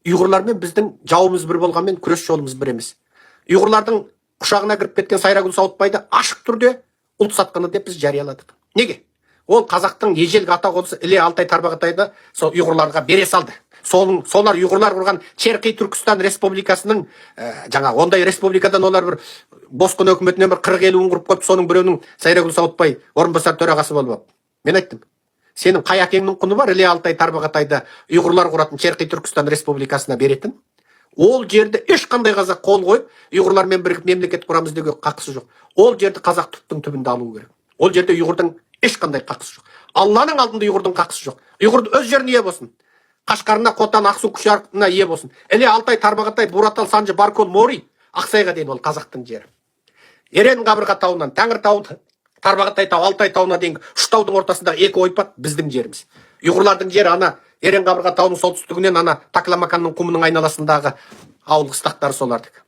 Ұйғырлармен біздің жауымыз бір болғанмен, күрес жолымыз бір емес. Ұйғырлардың құшағына кіріп кеткен Сайрагүл Сауытбайды ашық түрде ұлт сатқыны деп біз жарияладық. Неге? Ол қазақтың ежелгі ата қонысы Іле, Алтай, Тарбағатайды сол ұйғырларға бере салды. Соның, солар, ұйғырлар құрған Шерқи Түркістан республикасының, жаңа ондай республикадан олар бір босқын өкіметінен бір 40-50-ін құрып қойып, соның біреуінің Сайрагүл Сауытбай орынбасар төрағасы болып алып. Мен айттым: сенің қай әкеңнің құны бар Іле, Алтай, Тарбағатайды ұйғырлар құратын Шерқи Түркістан республикасына беретін? Ол жерді ешқандай қазақ қол қойып, ұйғырлармен бірігіп мемлекет құрамыз деуге қақысы жоқ. Ол жерді қазақ түптің түбінде алу керек. Ол жерде ұйғырдың ешқандай қақысы жоқ. Алланың алдында ұйғырдың қақысы жоқ. Ұйғыр өз жеріне ие болсын, Қашқарына, Қотан, Ақсу, Күшарына ие болсын. Іле, Алтай, Тарбағатай, Буратал, Санжы, Баркол, Мори, Ақсайға дейін ол қазақтың жері. Ерен Қабырға тауынан Тәңір тауы, Тарбағатай тау, Алтай тауына дейінгі үш таудың ортасындағы екі ойпат біздің жеріміз. Ұйғырлардың жері ана Ерен Қабырға тауының солтүстігінен ана Такламаканның құмының айналасындағы ауыл қыстақтары солардікі.